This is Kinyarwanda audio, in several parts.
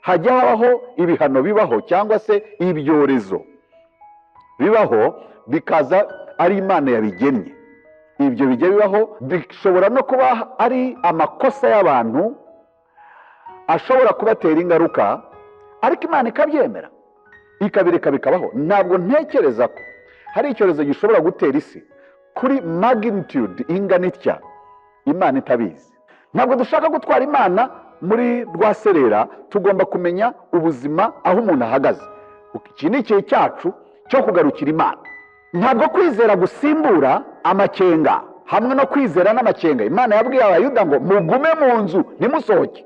Hajya habaho ibihano bibaho cyangwa se ibyorezo bibaho, bikaza ari Imana yabigennye. Ibyo bijya bibaho, bishobora no kuba ari amakosa y'abantu ashobora kubatera ingaruka, ariko Imana ikabyemera ikabireka bikabaho. Ntabwo ntekereza ko hari icyorezo gishobora gutera isi kuri magnitude ingana itya Imana itabizi. Ntabwo dushaka gutwara Imana muri rwaserera, tugomba kumenya ubuzima aho umuntu ahagaze. Iki ni igihe cyacu cyo kugarukira Imana. Ntabwo kwizera gusimbura amakenga. Hamwe no kwizera n'amakenga, Imana yabwiye Abayuda ngo mugume mu nzu ntimusohoke.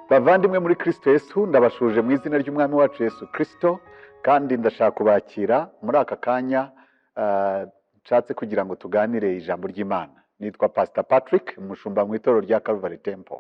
Bavandimwe muri Kristo Yesu, ndabashuje mu izina ry'Umwami wacu Yesu Kristo, kandi ndashaka kubakira muri aka kanya nshatse kugira ngo tuganire ijambo ry'Imana. Nitwa Pastor Patrick, umushumba mu itorero rya Calvary Temple.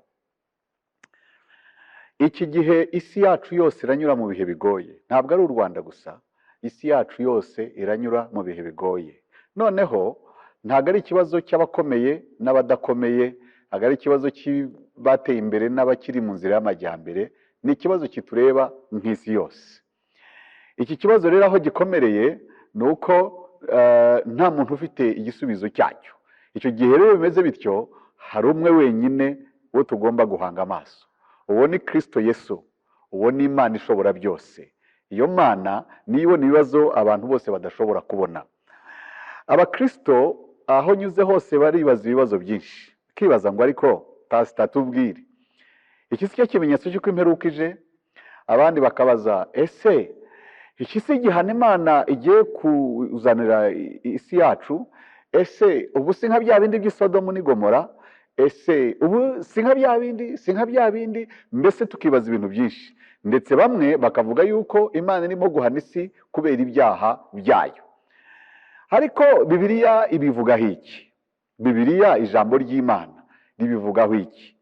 Iki gihe isi yacu yose iranyura mu bihe bigoye, ntabwo ari u Rwanda gusa, isi yacu yose iranyura mu bihe bigoye. Noneho ntabwo ari ikibazo cy'abakomeye n'abadakomeye, ntabwo ari ikibazo cy'abateye imbere n'abakiri mu nzira y'amajyambere, ni ikibazo kitureba nk'isi yose. Iki kibazo rero aho gikomereye ni uko nta muntu ufite igisubizo cyacyo. Icyo gihe rero bimeze bityo, hari umwe wenyine wo tugomba guhanga amaso. Uwo ni Kristo Yesu, uwo ni Imana ishobora byose. Iyo Mana niyo ibona ibibazo abantu bose badashobora kubona. Abakristo aho nyuze hose baribaza ibibazo byinshi, ukibaza ngo ariko pastor tubwire, iki si cyo kimenyetso cy'uko imperuka ije? Abandi bakabaza, ese iki si igihano Imana igiye kuzanira isi yacu? Ese ubu si nka bya bindi by'i Sodomu n'i Gomora? Ese ubu si nka bya bindi, si nka bya bindi? Mbese tukibaza ibintu byinshi, ndetse bamwe bakavuga yuko Imana irimo guhana isi kubera ibyaha byayo. Ariko Bibiliya ibivugaho iki? Bibiliya, ijambo ry'Imana, ribivugaho iki?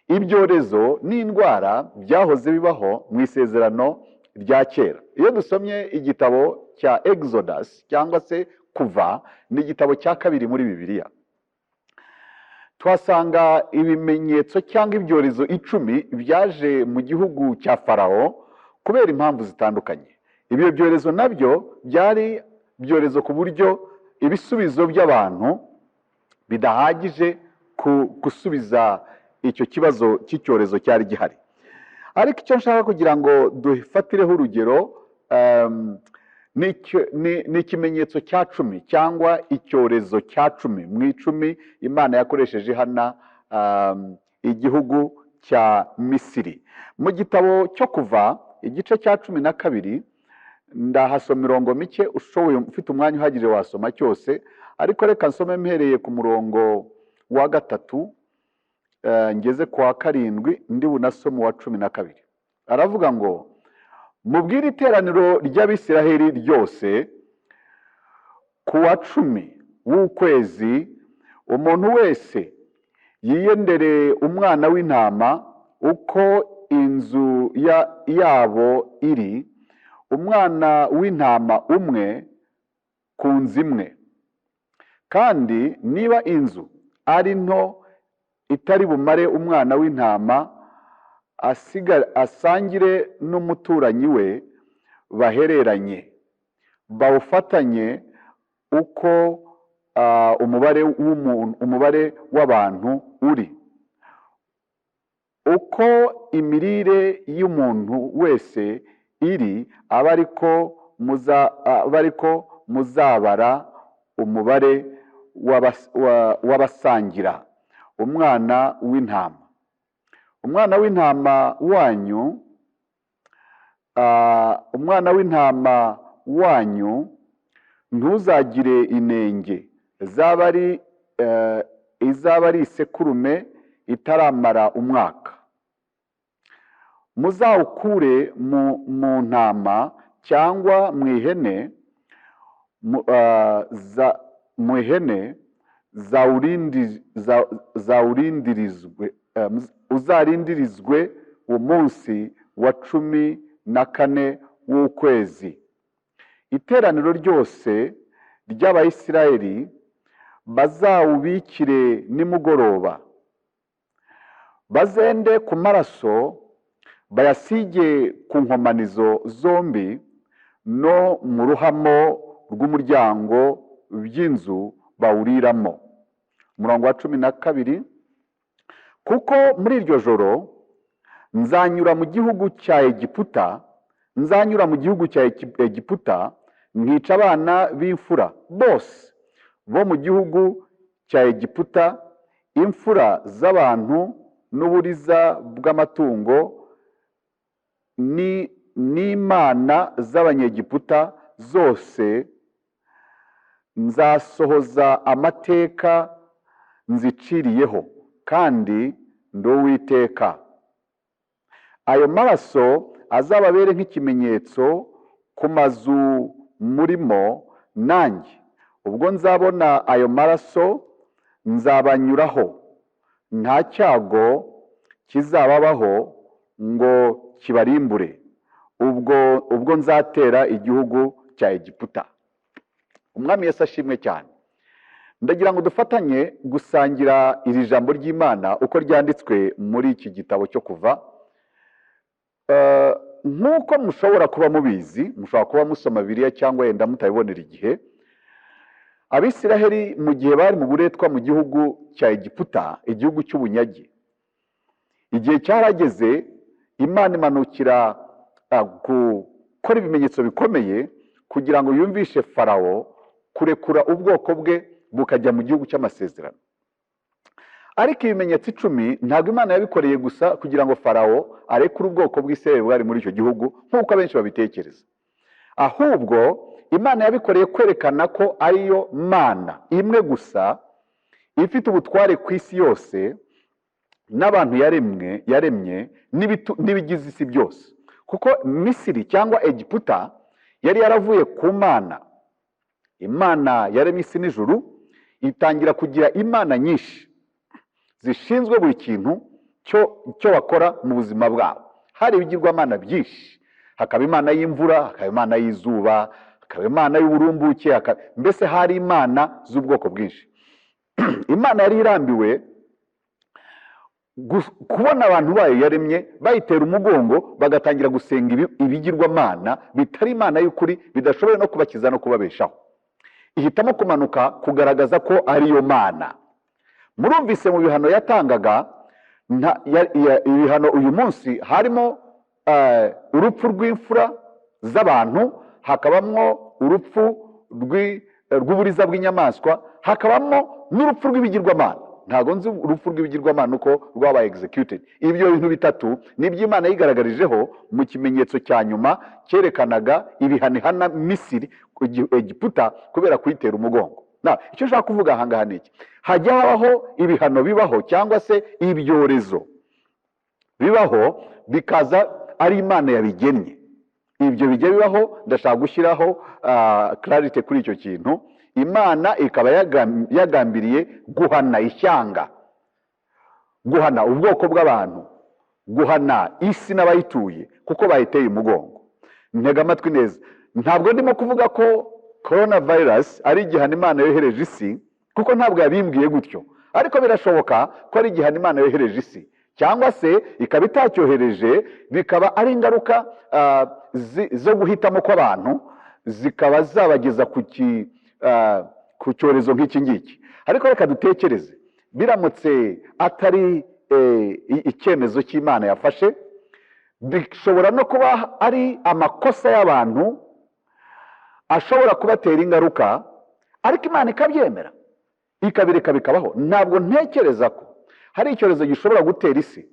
Ibyorezo n'indwara byahoze bibaho mu isezerano rya kera. Iyo dusomye igitabo cya Exodus cyangwa se Kuva, ni igitabo cya kabiri muri Bibiliya, tuhasanga ibimenyetso cyangwa ibyorezo 10 byaje mu gihugu cya Farawo kubera impamvu zitandukanye. Ibyo byorezo nabyo byari ibyorezo ku buryo ibisubizo by'abantu bidahagije ku gusubiza icyo kibazo cy'icyorezo cyari gihari. Ariko icyo nshaka kugira ngo dufatireho urugero ni ikimenyetso cya 10 cyangwa icyorezo cya 10 mu 10 Imana yakoresheje ihana igihugu cya Misiri. Mu gitabo cyo Kuva igice cya 12 ndahasoma imirongo mike, ushoboye ufite umwanya uhagije wasoma cyose, ariko reka nsome mpereye ku murongo wa 3 ngeze ku wa 7, ndi bunasome uwa 12. Aravuga ngo mubwire iteraniro ry'Abisiraheli ryose, ku wa 10 w'ukwezi umuntu wese yiyendere umwana w'intama uko inzu yabo iri, umwana w'intama umwe ku nzu imwe. Kandi niba inzu ari nto itari bumare umwana w'intama, asangire n'umuturanyi we bahereranye, bawufatanye uko umubare w'abantu uri, uko imirire y'umuntu wese iri, abe ariko muzabara umubare w'abasangira umwana w'intama. Umwana w'intama wanyu, umwana w'intama wanyu ntuzagire inenge, izaba ari isekurume itaramara umwaka. Muzawukure mu ntama cyangwa mu ihene, mu ihene zawurindirizwe, uzarindirizwe umunsi wa 14 w'ukwezi. Iteraniro ryose ry'Abayisiraheli bazawubikire nimugoroba, bazende ku maraso Bayasige ku nkomanizo zombi no mu ruhamo rw'umuryango by'inzu bawuriramo. Umurongo wa 12: "Kuko muri iryo joro nzanyura mu gihugu cya Egiputa, nzanyura mu gihugu cya Egiputa nkica abana b'imfura bose bo mu gihugu cya Egiputa, imfura z'abantu n'uburiza bw'amatungo, ni n'imana z'Abanyegiputa zose nzasohoza amateka nziciriyeho, kandi ndi Uwiteka. Ayo maraso azababere nk'ikimenyetso ku mazu murimo, nanjye ubwo nzabona ayo maraso nzabanyuraho, nta cyago kizababaho ngo kibarimbure ubwo nzatera igihugu cya Egiputa." Umwami Yesu ashimwe cyane. Ndagira ngo dufatanye gusangira iri jambo ry'Imana uko ryanditswe muri iki gitabo cyo Kuva. Nk'uko mushobora kuba mubizi, mushobora kuba musoma Bibiliya cyangwa yenda mutabibonera igihe, Abisiraheli mu gihe bari mu buretwa mu gihugu cya Egiputa, igihugu cy'ubunyage, igihe cyarageze Imana imanukira gukora ibimenyetso bikomeye kugira ngo yumvishe Farawo kurekura ubwoko bwe bukajya mu gihugu cy'amasezerano. Ariko ibimenyetso 10 ntabwo Imana yabikoreye gusa kugira ngo Farawo arekure ubwoko bw'Isirayeli bwari muri icyo gihugu nk'uko abenshi babitekereza, ahubwo Imana yabikoreye kwerekana ko ariyo Mana imwe gusa ifite ubutware ku isi yose n'abantu yaremye n'ibigize isi byose. Kuko Misiri cyangwa Egiputa yari yaravuye ku Mana, Imana yaremye isi n'ijuru, itangira kugira imana nyinshi zishinzwe buri kintu cyo bakora mu buzima bwabo. Hari ibigirwamana byinshi, hakaba imana y'imvura, hakaba imana y'izuba, hakaba imana y'uburumbuke, mbese hari imana z'ubwoko bwinshi. Imana yari irambiwe kubona abantu bayo yaremye bayitera umugongo, bagatangira gusenga ibigirwamana bitari Imana y'ukuri, bidashoboye no kubakiza no kubabeshaho. Ihitamo kumanuka kugaragaza ko ariyo Mana. Murumvise mu bihano yatangaga, ibihano uyu munsi harimo urupfu rw'imfura z'abantu, hakabamwo urupfu rw'uburiza bw'inyamaswa, hakabamo n'urupfu rw'ibigirwamana. Ntabwo nzi urupfu rw'ibigirwamana uko rwabaye executed. Ibyo bintu bitatu nibyo Imana yigaragarijeho mu kimenyetso cya nyuma cyerekanaga ibihano ihana Misiri, Egiputa, kubera kuyitera umugongo. Icyo nshaka kuvuga aha ngaha ni iki: hajya habaho ibihano bibaho cyangwa se ibyorezo bibaho, bikaza ari Imana yabigennye. Ibyo bijya bibaho. Ndashaka gushyiraho clarity kuri icyo kintu. Imana ikaba yagambiriye guhana ishyanga, guhana ubwoko bw'abantu, guhana isi n'abayituye kuko bayiteye umugongo. Ntega amatwi neza, ntabwo ndimo kuvuga ko corona virus ari igihano Imana yohereje isi, kuko ntabwo yabimbwiye gutyo, ariko birashoboka ko ari igihano Imana yohereje isi, cyangwa se ikaba itacyohereje, bikaba ari ingaruka zo guhitamo kw'abantu, zikaba zabageza ku cyorezo nk'iki ngiki. Ariko reka dutekereze, biramutse atari icyemezo cy'Imana yafashe, bishobora no kuba ari amakosa y'abantu ashobora kubatera ingaruka, ariko Imana ikabyemera, ikabireka bikabaho. Ntabwo ntekereza ko hari icyorezo gishobora gutera isi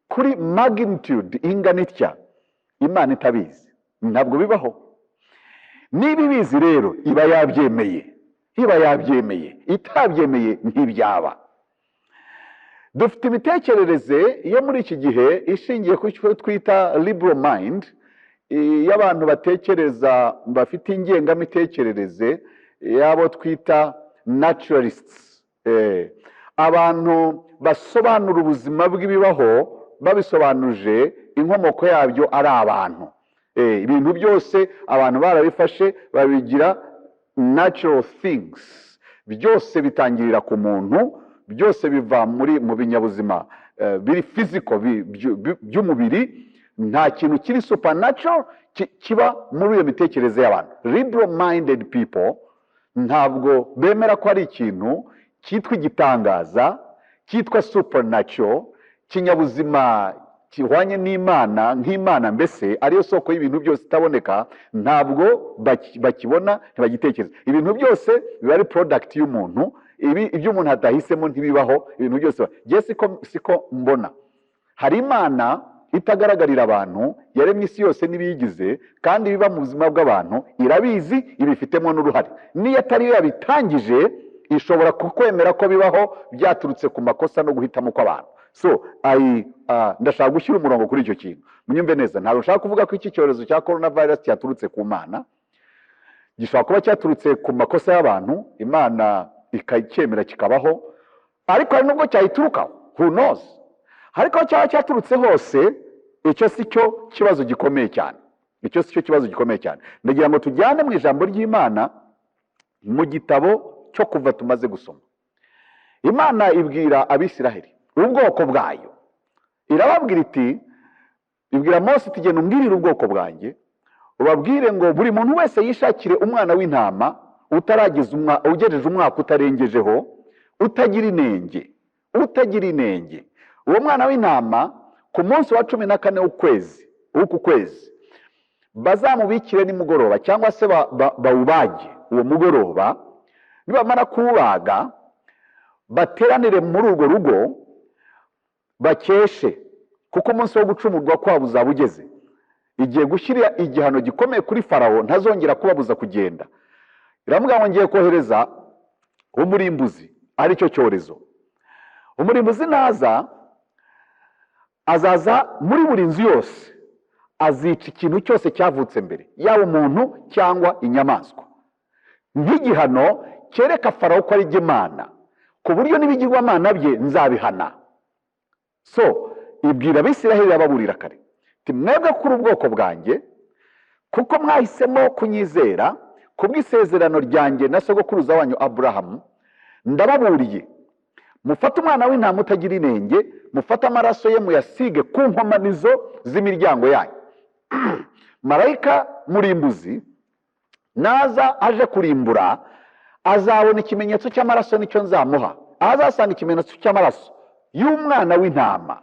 kuri magnitude ingana itya Imana itabizi. Ntabwo bibaho. Niba ibizi rero, iba yabyemeye, iba yabyemeye. Itabyemeye ntibyaba. Dufite imitekerereze yo muri iki gihe ishingiye ku cyo twita liberal mind, y'abantu batekereza bafite ingengamitekerereze y'abo twita naturalists, abantu basobanura ubuzima bw'ibibaho babisobanuje inkomoko yabyo ari abantu. Ibintu byose abantu barabifashe babigira natural things, byose bitangirira ku muntu, byose biva muri mu binyabuzima biri physical by'umubiri. Nta kintu kiri supernatural kiba muri iyo mitekerereze y'abantu. Liberal minded people ntabwo bemera ko hari ikintu cyitwa igitangaza, cyitwa supernatural, kinyabuzima gihwanye n'Imana, nk'Imana mbese ariyo soko y'ibintu byose itaboneka. Ntabwo bakibona, ntibagitekereza. Ibintu byose biba ari product y'umuntu. Ibi ibyo umuntu atahisemo ntibibaho. Ibintu byose njye siko mbona. Hari Imana itagaragarira abantu, yaremye isi yose n'ibiyigize, kandi biba mu buzima bw'abantu irabizi, ibifitemo n'uruhare. Niyo atari yo yabitangije, ishobora kukwemera ko bibaho byaturutse ku makosa no guhitamo kw'abantu. So ndashaka gushyira umurongo kuri icyo kintu, munyumve neza. Ntabwo nshaka kuvuga ko iki cyorezo cya coronavirus cyaturutse ku Mana. Gishobora kuba cyaturutse ku makosa y'abantu, Imana ikacyemera kikabaho, ariko hari nubwo cyayiturukaho, who knows? Ariko aho cyaba cyaturutse hose, icyo si cyo kibazo gikomeye cyane. Icyo si cyo kibazo gikomeye cyane. Ndagira ngo tujyane mu ijambo ry'Imana, mu gitabo cyo Kuva tumaze gusoma. Imana ibwira Abisiraheli, ubwoko bwayo, irababwira iti, ibwira Mose iti: "Genda umbwirire ubwoko bwanjye, ubabwire ngo buri muntu wese yishakire umwana w'intama utarageza ugejeje umwaka utarengejeho, utagira inenge, utagira inenge. Uwo mwana w'intama, ku munsi wa 14 w'ukwezi w'uku kwezi, bazamubikire nimugoroba, cyangwa se bawubage uwo mugoroba. Nibamara kuwubaga, bateranire muri urwo rugo, bakeshe, kuko umunsi wo gucumurwa kwabo uzaba ugeze. Igiye gushyira igihano gikomeye kuri Farawo, ntazongera kubabuza kugenda." Iravuga ngo: "Ngiye kohereza umurimbuzi, aricyo cyorezo. Umurimbuzi naza, azaza muri buri nzu yose, azica ikintu cyose cyavutse mbere, yaba umuntu cyangwa inyamaswa, nk'igihano cyereka Farawo ko ari Imana, ku buryo n'ibigirwamana bye nzabihana." So ibwira Abisiraheli, irababurira kare iti: "Mwebwe kuri ubwoko bwanjye, kuko mwahisemo kunyizera kubw'isezerano ryanjye na sogokuruza wanyu Aburahamu, ndababuriye: mufate umwana w'intama utagira inenge, mufate amaraso ye, muyasige ku nkomanizo z'imiryango yanyu. Marayika murimbuzi naza aje kurimbura, azabona ikimenyetso cy'amaraso nicyo nzamuha. Aho azasanga ikimenyetso cy'amaraso y'umwana w'intama,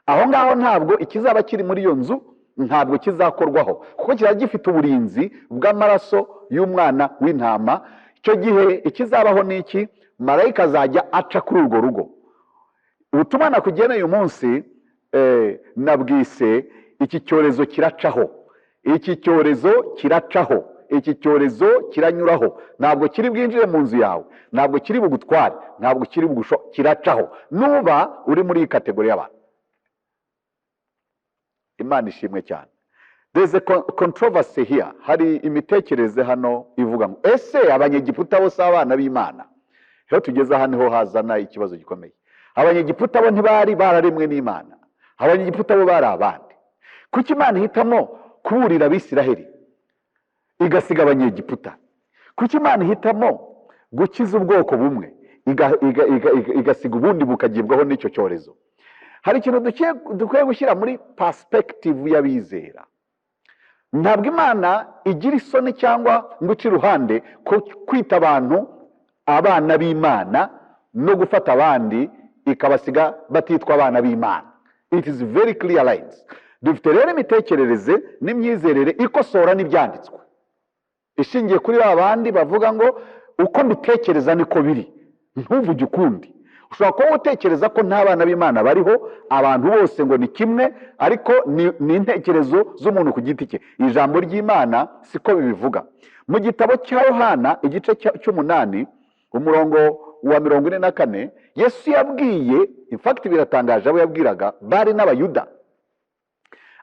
aho ngaho ntabwo ikizaba kiri muri iyo nzu ntabwo kizakorwaho, kuko kizaba gifite uburinzi bw'amaraso y'umwana w'intama. Icyo gihe ikizabaho ni iki? Marayika azajya aca kuri urwo rugo." Ubutumwa nakugeneye uyu munsi nabwise "Iki cyorezo kiracaho". Iki cyorezo kiracaho, iki cyorezo kiranyuraho. Ntabwo kiri bwinjire mu nzu yawe, ntabwo kiri bugutware, ntabwo kiri bugusho, kiracaho nuba uri muri iyi category y'abantu. Imana ishimwe cyane. There's a controversy here. Hari imitekerereze hano ivuga ngo: "Ese Abanyegiputa bo si abana b'Imana?" Iyo tugeze aha niho hazana ikibazo gikomeye. Abanyegiputa bo ntibari bararemwe n'Imana? Abanyegiputa bo bari abandi? Kuki Imana ihitamo kuburira Abisiraheli igasiga Abanyegiputa? Kuki Imana ihitamo gukiza ubwoko bumwe, igasiga ubundi bukagibwaho n'icyo cyorezo? Hari ikintu dukwiye gushyira muri perspective y'abizera. Ntabwo Imana igira isoni cyangwa ngo ice iruhande ko kwita abantu abana b'Imana no gufata abandi ikabasiga batitwa abana b'Imana. It is very clear lines. Dufite rero imitekerereze n'imyizerere ikosora n'ibyanditswe, ishingiye kuri ba bandi bavuga ngo: "Uko mbitekereza niko biri, ntuvuge ukundi." Ushobora kuba utekereza ko nta bana b'Imana bariho, abantu bose ngo ni kimwe, ariko ni intekerezo z'umuntu ku giti cye. Ijambo ry'Imana siko bibivuga. Mu gitabo cya Yohana, igice cy'umunani, umurongo wa 44, Yesu yabwiye, in fact biratangaje, abo yabwiraga bari n'Abayuda,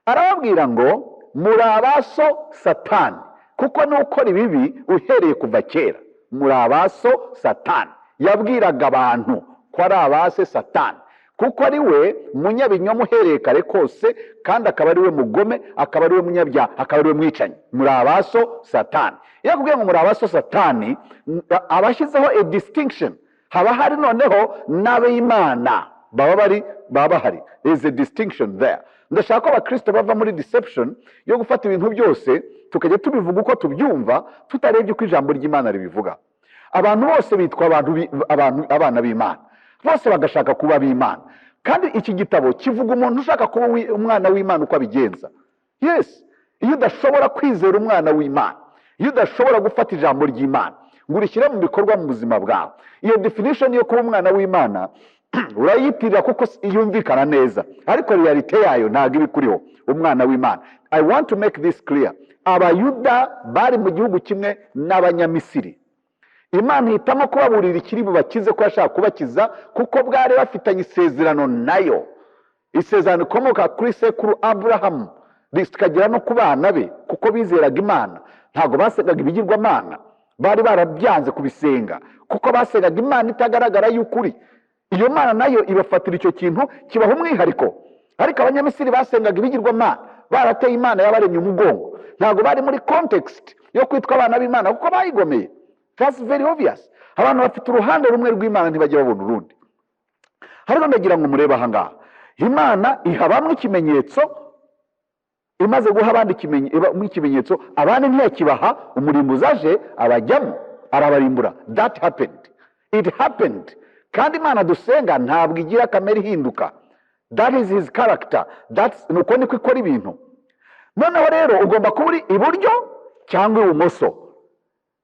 arababwira ngo: "Muri abaso Satani, kuko n'ukora ibibi uhereye kuva kera." Muri abaso Satani. Yabwiraga abantu ko ari abase Satani, kuko ari we munyabinyoma uhereye kare kose, kandi akaba ari we mugome, akaba ari we munyabyaha, akaba ari we mwicanyi. Muri abaso Satani. Iyo akubwiye ngo muri abaso Satani, aba ashyizeho a distinction. Haba hari noneho n'ab'Imana Baba bahari. There is a distinction there. Ndashaka ko Abakristo bava muri deception yo gufata ibintu byose tukajya tubivuga uko tubyumva, tutarebye uko ijambo ry'Imana ribivuga. Abantu bose bitwa abantu, abana b'Imana, bose bagashaka kuba ab'Imana. Kandi iki gitabo kivuga umuntu ushaka kuba umwana w'Imana uko abigenza. Yes, iyo udashobora kwizera umwana w'Imana, iyo udashobora gufata ijambo ry'Imana ngo urishyire mu bikorwa mu buzima bwawe, iyo definition yo kuba umwana w'Imana urayitirira kuko yumvikana neza, ariko réalité yayo ntabwo iba ikuriho. Umwana w'Imana, I want to make this clear, Abayuda bari mu gihugu kimwe n'Abanyamisiri. Imana ihitamo kubaburira ikiri bubakize, ko yashaka kubakiza, kuko bwari bafitanye isezerano nayo, isezerano rikomoka kuri sekuru Aburahamu, rikagera no ku bana be, kuko bizeraga Imana. Ntabwo basengaga ibigirwamana, bari barabyanze kubisenga, kuko basengaga Imana itagaragara y'ukuri. Iyo Mana nayo ibafatira icyo kintu, kibaha umwihariko. Ariko Abanyamisiri basengaga ibigirwamana, barateye Imana yabaremye umugongo. Ntabwo bari muri context yo kwitwa abana b'Imana, kuko bayigomeye. That's very obvious. Abantu bafite uruhande rumwe rw'Imana, ntibajya babona urundi. Ariko ndagira ngo murebe aha ngaha, Imana iha bamwe ikimenyetso. Imaze guha abandi ikimenyetso, abandi ntiyakibaha. Umurimbuzi aje abajyamo, arabarimbura. That happened, it happened. Kandi Imana dusenga ntabwo igira kamere ihinduka. That is his character. Ni uko niko ikora ibintu. Noneho rero ugomba kuba uri iburyo cyangwa ibumoso.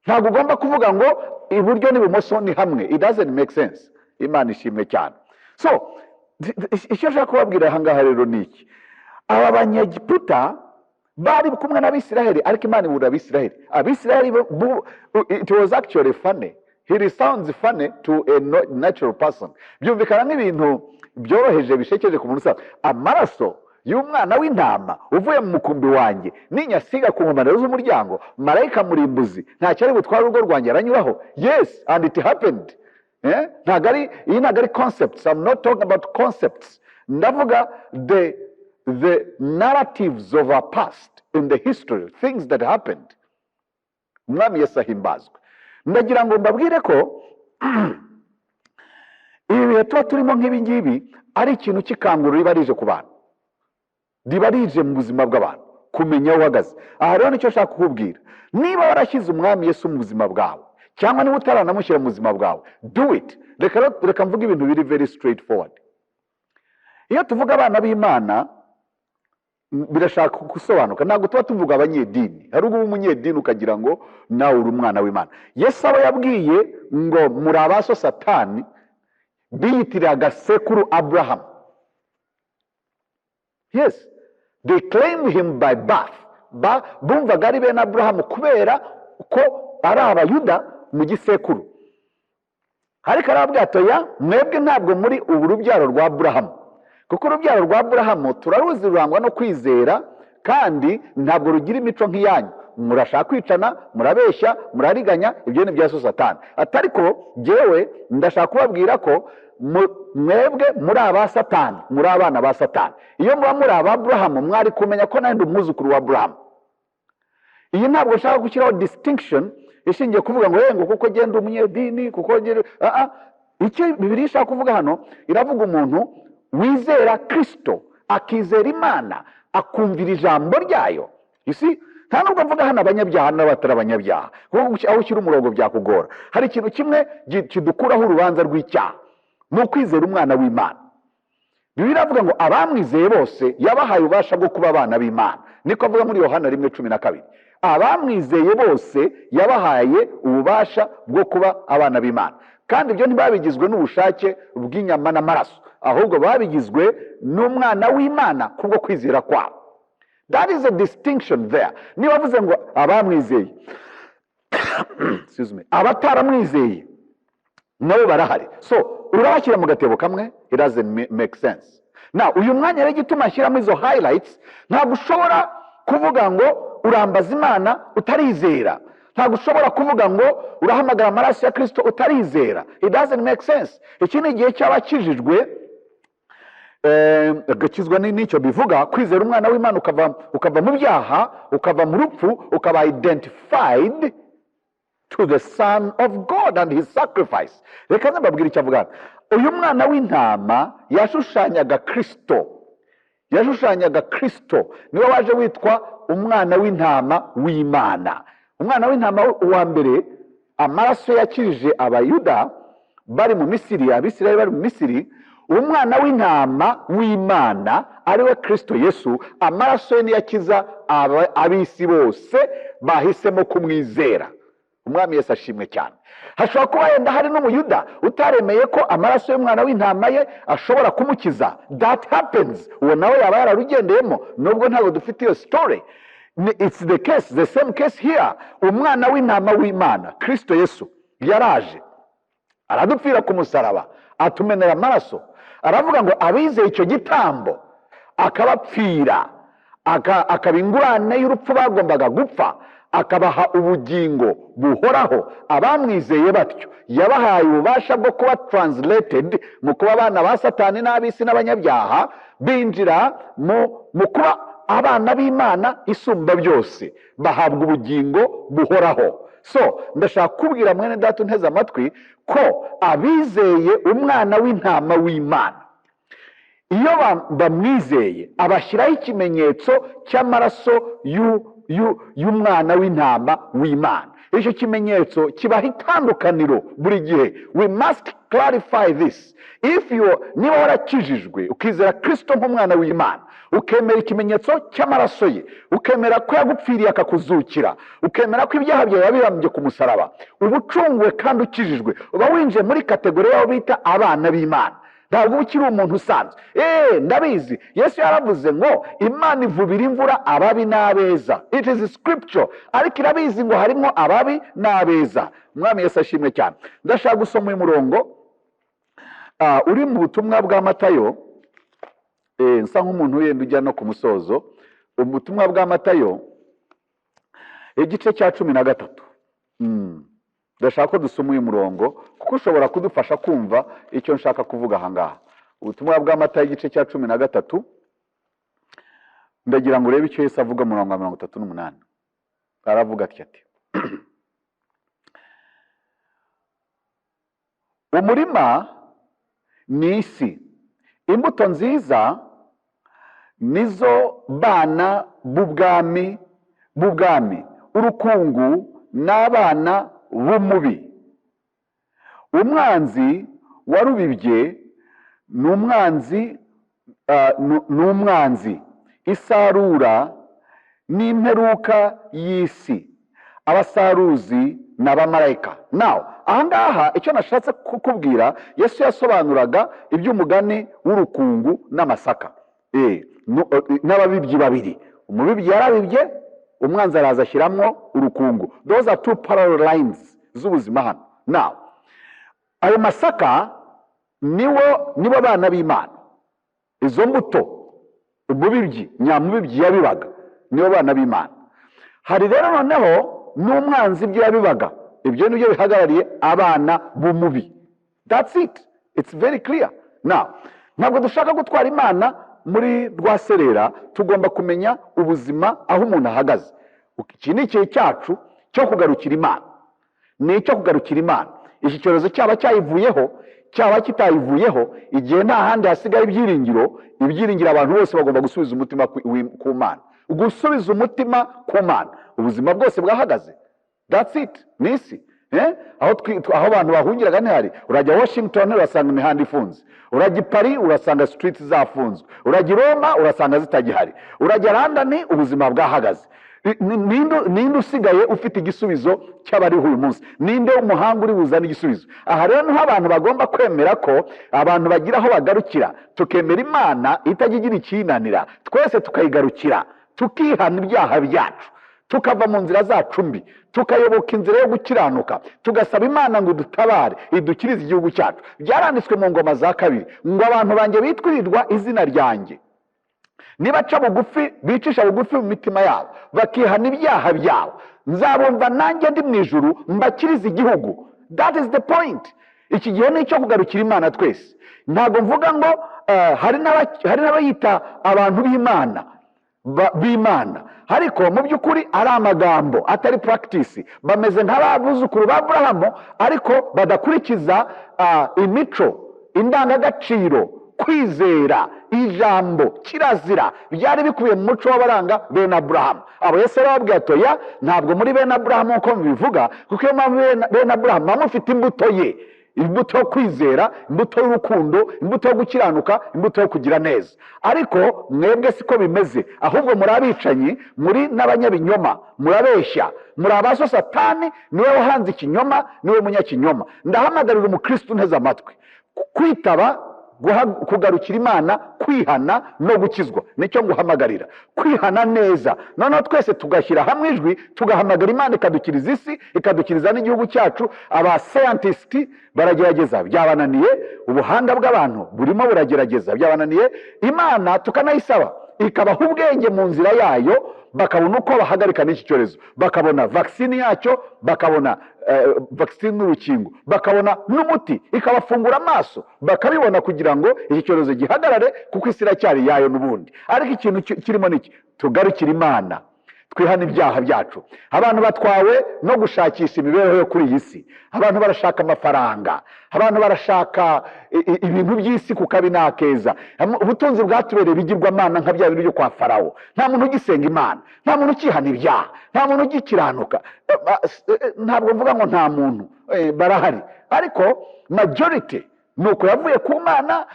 Ntabwo ugomba kuvuga ngo iburyo n'ibumoso ni hamwe. It doesn't make sense. Imana ishimwe cyane. So icyo nshaka kubabwira aha ngaha rero ni iki: aba Banyegiputa bari kumwe n'Abisiraheli, ariko Imana ibura Abisiraheli. Abisiraheli it was actually funny. It sounds funny to a natural person. Byumvikana nk'ibintu byoroheje, bishekeje ku muntu usanzwe. Amaraso y'umwana w'intama uvuye mu mukumbi wanjye ninyasiga ku nkomane z'umuryango, marayika murimbuzi ntacyo ari butware urugo rwanjye, aranyuraho. Yes, and it happened. Eh? Ntabwo ari iyi, ntabwo ari concepts. I'm not talking about concepts. Ndavuga the narratives of our past in the history, things that happened. Umwami Yesu ahimbazwe. Ndagira ngo mbabwire ko ibi bihe tuba turimo nk'ibi ngibi ari ikintu cy'ikanguro riba rije ku bantu, riba rije mu buzima bw'abantu, kumenya aho uhagaze. Aha rero nicyo nshaka kukubwira: niba warashyize Umwami Yesu mu buzima bwawe, cyangwa niba utaranamushyira mu buzima bwawe, do it. Reka mvuge ibintu biri very straight forward. Iyo tuvuga abana b'Imana, birashaka gusobanuka. Ntabwo tuba tuvuga abanyedini. Hari ubwo uba umunyedini ukagira ngo nawe uri umwana w'Imana. Yesu aba yabwiye ngo muri abaso Satani, biyitirira agasekuru Aburahamu. Yes, they claim him by birth. Bumvaga ari bene Aburahamu kubera ko ari Abayuda mu gisekuru. Ariko arababwira ati: "Oya, mwebwe ntabwo muri ubu rubyaro rwa Aburahamu, kuko urubyaro rwa Aburahamu turaruzi, rurangwa no kwizera, kandi ntabwo rugira imico nk'iyanyu. Murashaka kwicana, murabeshya, murariganya, ibyo ni ibya so Satani." Ati: "Ariko jyewe ndashaka kubabwira ko mwebwe muri aba Satani, muri abana ba Satani. Iyo muba muri aba Aburahamu, mwari kumenya ko nanjye ndi umwuzukuru wa Aburahamu." Iyi ntabwo nshaka gushyiraho distinction ishingiye kuvuga ngo ngo kuko genda umunyedini, kuko genda. Ah, ah. Icyo Bibiliya ishaka kuvuga hano, iravuga umuntu wizera Kirisito, akizera Imana, akumvira ijambo ryayo. You see? Nta nubwo mvuga hano abanyabyaha n'abatari abanyabyaha, kuko aho ushyira umurongo byakugora. Hari ikintu kimwe kidukuraho urubanza rw'icyaha, ni ukwizera umwana w'Imana. Bibiliya iravuga ngo abamwizeye bose yabahaye ububasha bwo kuba abana b'Imana. Niko avuga muri Yohana 1:12: abamwizeye bose yabahaye ububasha bwo kuba abana b'Imana. Kandi ibyo ntibabigizwe n'ubushake bw'inyama n'amaraso, ahubwo babigizwe n'umwana w'Imana kubwo kwizera kwabo. That is a distinction there. Niba avuze ngo abamwizeye, excuse me, abataramwizeye nabo barahari, so urabashyira mu gatebo kamwe? It doesn't make sense. Now, uyu mwanya rero, igituma nshyiramo izo highlights, ntabwo ushobora kuvuga ngo urambaza Imana utarizera. Ntabwo ushobora kuvuga ngo urahamagara amaraso ya Kirisito utarizera. It doesn't make sense. Iki ni igihe cy'abakijijwe. Gukizwa n'icyo bivuga kwizera umwana w'Imana, ukava mu byaha, ukava mu rupfu, ukaba identified. to the Son of God and his sacrifice. Reka nzababwira icyo avuga. Uyu mwana w'intama yashushanyaga Kristo, yashushanyaga Kristo. Niwe waje witwa umwana w'intama w'Imana. Umwana w'intama wa mbere, amaraso yakijije Abayuda bari mu Misiri, Abisirayeli bari mu Misiri. Umwana w'intama w'Imana, ariwe Kristo Yesu, amaraso ye niyo akiza ab'isi bose bahisemo kumwizera. Umwami Yesu ashimwe cyane. Hashobora kuba yenda hari n'Umuyuda utaremeye ko amaraso y'umwana w'intama ye ashobora kumukiza. That happens. Uwo nawe yaba yararugendeyemo, nubwo ntabwo dufite iyo story. It's the case, the same case here. Umwana w'intama w'Imana, Kristo Yesu, yaraje aradupfira ku musaraba, atumenera amaraso. Aravuga ngo abizeye icyo gitambo akabapfira, akaba ingurane y'urupfu bagombaga gupfa, akabaha ubugingo buhoraho. Abamwizeye batyo, yabahaye ububasha bwo kuba translated mu kuba abana ba Satani n'ab'isi n'abanyabyaha, binjira mu kuba abana b'Imana isumba byose, bahabwa ubugingo buhoraho. So ndashaka kubwira mwene data unteze amatwi ko abizeye umwana w'intama w'Imana, iyo bamwizeye, abashyiraho ikimenyetso cy'amaraso y'umwana w'intama w'Imana. Icyo kimenyetso kibaha itandukaniro buri gihe. We must clarify this. If you, niba warakijijwe, ukizera Kristo nk'umwana w'Imana, ukemera ikimenyetso cy'amaraso ye, ukemera ko yagupfiriye akakuzukira, ukemera ko ibyaha byawe yabibambye ku musaraba, uba ucunguwe kandi ukijijwe, uba winjiye muri category y'abo bita abana b'Imana. Ntabwo uba ukiri umuntu usanzwe. Eee, ndabizi, Yesu yaravuze ngo Imana ivubira imvura ababi n'abeza. It is scripture. Ariko irabizi ngo harimo ababi n'abeza. Umwami Yesu ashimwe cyane. Ndashaka gusoma uyu murongo uri mu butumwa bwa Matayo. Nsa nk'umuntu wenda ujya no ku musozo. Ubutumwa bwa Matayo, igice cya 13. Ndashaka ko dusoma uyu murongo kuko ushobora kudufasha kumva icyo nshaka kuvuga aha ngaha. Ubutumwa bwa Matayo, igice cya 13. Ndagira ngo urebe icyo Yesu avuga mu murongo wa 38. Aravuga ati: "Umurima ni isi, imbuto nziza nizo bana b'ubwami, urukungu n'abana b'umubi. Umwanzi warubibye ni umwanzi, ni umwanzi. Isarura n'imperuka y'isi, abasaruzi ni abamarayika." Nawe ahangaha icyo nashatse kukubwira, Yesu yasobanuraga iby'umugani w'urukungu n'amasaka n'ababibyi babiri. Umubibyi yarabibye, umwanzi araza ashyiramo urukungu. Those are two parallel lines z'ubuzima hano. Now, ayo masaka nibo bana b'Imana. Izo mbuto umubibyi nyamubibyi yabibaga nibo bana b'Imana. Hari rero noneho n'umwanzi, ibyo yabibaga, ibyo nibyo bihagarariye abana b'umubi. That's it, it's very clear. Now, ntabwo dushaka gutwara Imana muri rwaserera. Tugomba kumenya ubuzima aho umuntu ahagaze. Iki ni igihe cyacu cyo kugarukira Imana, ni icyo kugarukira Imana. Iki cyorezo cyaba cyayivuyeho, cyaba kitayivuyeho, igihe nta handi hasigaye ibyiringiro. Ibyiringiro, abantu bose bagomba gusubiza umutima ku Mana, gusubiza umutima ku Mana. Ubuzima bwose bwahagaze. That's it. Ni isi. Eh? Aho abantu bahungiraga ntihari. Urajya Washington, urasanga imihanda ifunze. Urajya i Paris, urasanga streets zafunzwe. Urajya i Roma, urasanga zitagihari. Urajya London, ubuzima bwahagaze. Ninde usigaye ufite igisubizo cy'abariho uyu munsi? Ninde w'umuhanga uri buzane igisubizo? Aha rero niho abantu bagomba kwemera ko abantu bagira aho bagarukira, tukemera Imana itajya igira icyinanira, twese tukayigarukira, tukihana ibyaha byacu, tukava mu nzira zacu mbi, tukayoboka inzira yo gukiranuka, tugasaba Imana ngo idutabare, idukirize igihugu cyacu. Byaranditswe mu Ngoma za Kabiri ngo: "Abantu banjye bitwirirwa izina ryanjye, nibaca bugufi, bicisha bugufi mu mitima yabo, bakihana ibyaha byabo, nzabumva nanjye ndi mu ijuru, mbakirize igihugu." That is the point. Iki gihe ni icyo kugarukira Imana twese. Ntabwo mvuga ngo hari n'abayita abantu b'Imana. b'Imana, ariko mu by'ukuri ari amagambo atari practice. Bameze nk'abuzukuru ba Aburahamu, ariko badakurikiza imico, indangagaciro, kwizera, ijambo, kirazira byari bikubiye mu muco w'abaranga bene Aburahamu. Abo Yesu yarababwiye ati: "Oya, ntabwo muri bene Aburahamu nk'uko mubivuga, kuko iyo mpamvu bene Aburahamu muba mufite imbuto ye, imbuto yo kwizera, imbuto y'urukundo, imbuto yo gukiranuka, imbuto yo kugira neza. Ariko mwebwe siko bimeze, ahubwo muri abicanyi, muri n'abanyabinyoma, murabeshya, muri abaso Satani, niwe wahanze ikinyoma, niwe munyakinyoma." Ndahamagarira umukristo unteze amatwi kwitaba kugarukira Imana, kwihana no gukizwa. Nicyo nguhamagarira, kwihana neza, noneho twese tugashyira hamwe ijwi, tugahamagara Imana ikadukiriza isi, ikadukiriza n'igihugu cyacu. Aba scientists baragerageza, byabananiye. Ubuhanga bw'abantu burimo buragerageza, byabananiye. Imana tukanayisaba ikabaha ubwenge mu nzira yayo, bakabona uko bahagarika n'iki cyorezo, bakabona vaccine yacyo, bakabona vaccine n'urukingo, bakabona n'umuti, ikabafungura amaso bakabibona, kugira ngo iki cyorezo gihagarare, kuko isi iracyari iyayo n'ubundi. Ariko ikintu kirimo ni iki: tugarukire Imana, twihane ibyaha byacu. Abantu batwawe no gushakisha imibereho yo kuri iyi si. Abantu barashaka amafaranga, abantu barashaka ibintu by'isi ku kabi n'akeza. Ubutunzi bwatubereye ibigirwamana nka bya bintu byo kwa Farawo. Nta muntu ugisenga Imana, nta muntu ukihana ibyaha, nta muntu ugikiranuka. Ntabwo mvuga ngo nta muntu, barahari, ariko majority nuko yavuye ku Mana.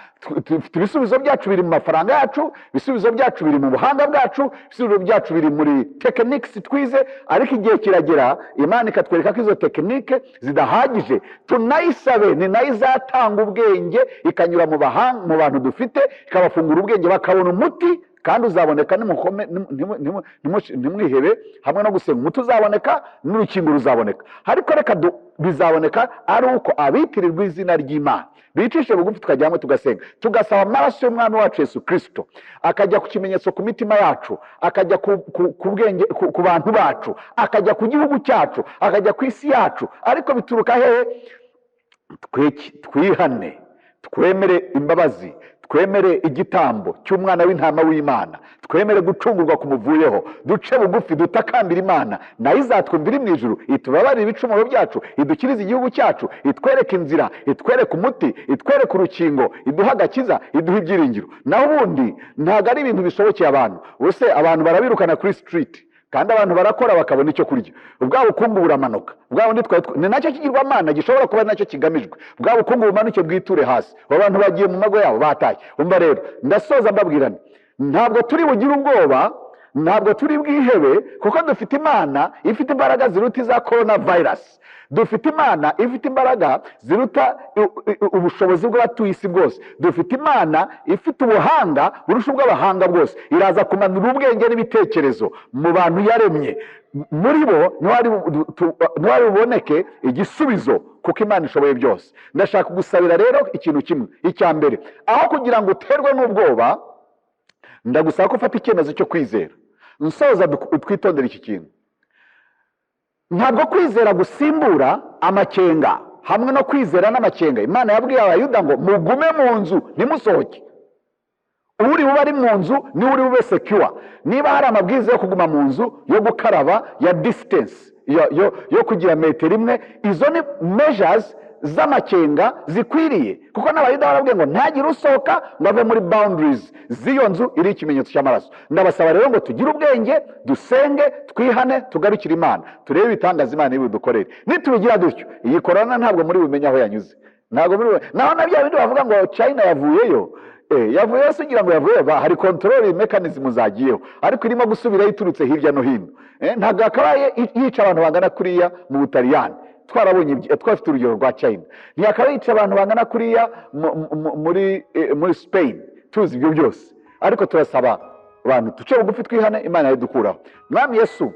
Dufite ibisubizo byacu biri mu mafaranga yacu, ibisubizo byacu biri mu buhanga bwacu, ibisubizo byacu biri muri techniques twize. Ariko igihe kiragera Imana ikatwereka ko izo techniques zidahagije. Tunayisabe, ni nayo izatanga ubwenge, ikanyura mu bantu dufite, ikabafungura ubwenge, bakabona umuti, kandi uzaboneka. Nimukome, ntimwihebe. Hamwe no gusenga, umuti uzaboneka n'urukingo ruzaboneka. Ariko reka bizaboneka ari uko abitirirwa izina ry'Imana bicishe bugufi, tukajya hamwe tugasenga, tugasaba amaraso y'Umwami wacu Yesu Kirisito akajya ku kimenyetso ku mitima yacu, akajya ku bwenge, ku bantu bacu, akajya ku gihugu cyacu, akajya ku isi yacu. Ariko bituruka hehe? Twihane, twemere imbabazi, twemere igitambo cy'umwana w'intama w'Imana, twemere gucungurwa kumuvuyeho, duce bugufi, dutakambira Imana, nayo izatwumva iri mu ijuru, itubabarire ibicumuro byacu, idukirize igihugu cyacu, itwereke inzira, itwereke umuti, itwereke urukingo, iduhe agakiza, iduhe ibyiringiro. Naho ubundi ntabwo ari ibintu bishobokeye abantu. Ubuse abantu barabirukana kuri street, kandi abantu barakora bakabona icyo kurya. Bwa bukungu buramanuka, bwa bundi twari ni nacyo kigirwamana gishobora kuba ari nacyo kigamijwe. Bwa bukungu bumanuke, bwiture hasi, abo bantu bagiye mu mago yabo, batashye. Umva rero, ndasoza mbabwira nti: ntabwo turi bugire ubwoba, ntabwo turi bwihebe, kuko dufite Imana ifite imbaraga ziruta iza corona virus. Dufite Imana ifite imbaraga ziruta ubushobozi bw'abatuye isi bwose. Dufite Imana ifite ubuhanga burusha ubw'abahanga bwose. Iraza kumanura ubwenge n'ibitekerezo mu bantu yaremye. Muri bo niho hari buboneke igisubizo, kuko Imana ishoboye byose. Ndashaka kugusabira rero ikintu kimwe. Icya mbere, aho kugira ngo uterwe n'ubwoba, ndagusaba ko ufata icyemezo cyo kwizera. Nsoza, twitondere iki kintu: ntabwo kwizera gusimbura amakenga. Hamwe no kwizera n'amakenga, Imana yabwiye Abayuda ngo: "Mugume mu nzu, ntimusohoke. Uri bube ari mu nzu niwe uri bube secure." Niba hari amabwiriza yo kuguma mu nzu, yo gukaraba, ya distance, yo kugira metero imwe, izo ni measures z'amakenga zikwiriye, kuko n'Abayuda barabwiye ngo ntagire usohoka ngo ave muri boundaries z'iyo nzu iriho ikimenyetso cy'amaraso. Ndabasaba rero ngo tugire ubwenge, dusenge, twihane, tugarukire Imana, turebe ibitangaza Imana iri budukorere. Nitubigira dutyo, iyi korona ntabwo muri bumenye aho yanyuze, ntabwo muri naho na bya bindi bavuga ngo China yavuyeyo. Yavuyeyo se ugira ngo yavuyeyo? Hari control mechanism zagiyeho, ariko irimo gusubirayo iturutse hirya no hino. Ntabwo yakabaye yica abantu bangana kuriya mu Butaliyani. Twarabonye twafite urugero rwa China. Ntiyakabaye yica abantu bangana kuriya muri Spain, tuzi ibyo byose. Ariko turasaba abantu duce bugufi, twihane, Imana yadukuraho. Mwami Yesu,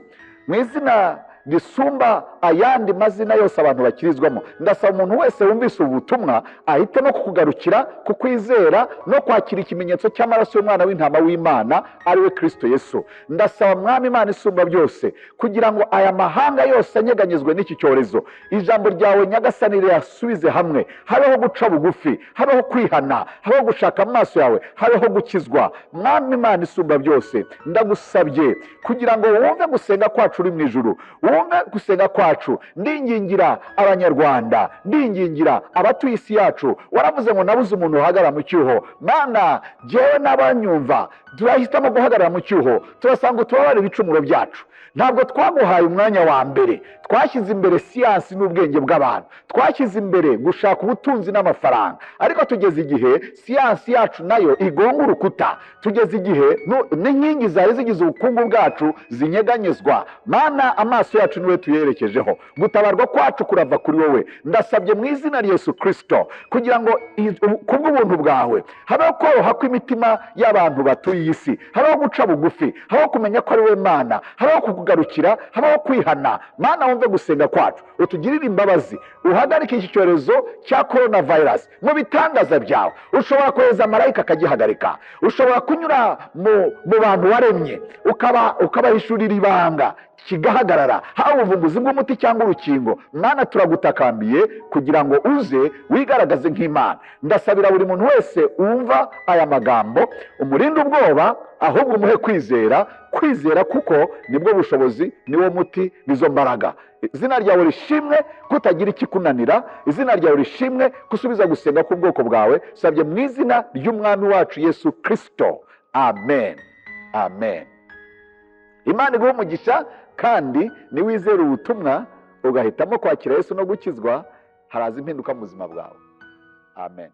mu izina rya Yesu, Risumba ayandi mazina yose abantu bakirizwamo. Ndasaba umuntu wese wumvise ubu butumwa ahitemo kukugarukira, kukwizera no kwakira ikimenyetso cy'amaraso y'umwana w'intama w'Imana, ari we Kristo Yesu. Ndasaba, Mwami Imana isumba byose, kugira ngo aya mahanga yose anyeganyezwe n'iki cyorezo, ijambo ryawe, Nyagasani, riyasubize hamwe, habeho guca bugufi, habeho kwihana, habeho gushaka amaso yawe, habeho gukizwa. Mwami Imana isumba byose, ndagusabye kugira ngo wumve gusenga kwacu uri mu ijuru, wumve gusenga kwacu. Ndingingira Abanyarwanda, ndingingira abatuye isi yacu. Waravuze ngo nabuze umuntu uhagarara mu cyuho. Mana, jyewe n'abanyumva turahitamo guhagarara mu cyuho, turasanga utubabare ibicumuro byacu. Ntabwo twaguhaye umwanya wa mbere, twashyize imbere siyansi n'ubwenge bw'abantu, twashyize imbere gushaka ubutunzi n'amafaranga. Ariko tugeze igihe siyansi yacu nayo igonga urukuta, tugeze igihe n'inkingi zari zigize ubukungu bwacu zinyeganyezwa. Mana, amaso yacu niwe tuyerekejeho, gutabarwa kwacu kurava kuri wowe. Ndasabye mu izina rya Yesu Kirisito kugira ngo kubw'ubuntu bwawe habeho koroha kw'imitima y'abantu batuye iyi si, habeho guca bugufi, habeho kumenya ko ari we Mana, habeho kukugarukira, habeho kwihana. Mana, wumve gusenga kwacu, utugirire imbabazi, uhagarike iki cyorezo cya korona vayirasi mu bitangaza byawe. Ushobora kohereza marayika akagihagarika, ushobora kunyura mu bantu waremye ukabahishurira ibanga kigahagarara, haba ubuvumbuzi bw'umuti cyangwa urukingo. Mwana, turagutakambiye kugira ngo uze wigaragaze nk'Imana. Ndasabira buri muntu wese wumva aya magambo, umurinde ubwoba, ahubwo umuhe kwizera, kwizera kuko nibwo bushobozi, niwo muti, nizo mbaraga. Izina ryawe rishimwe kutagira ikikunanira, izina ryawe rishimwe kusubiza gusenga k'ubwoko bwawe. Sabye mu izina ry'Umwami wacu Yesu Kristo, amen, amen. Imana iguhe umugisha, kandi niwizera ubutumwa ugahitamo kwakira Yesu no gukizwa, haraza impinduka mu buzima bwawe. Amen.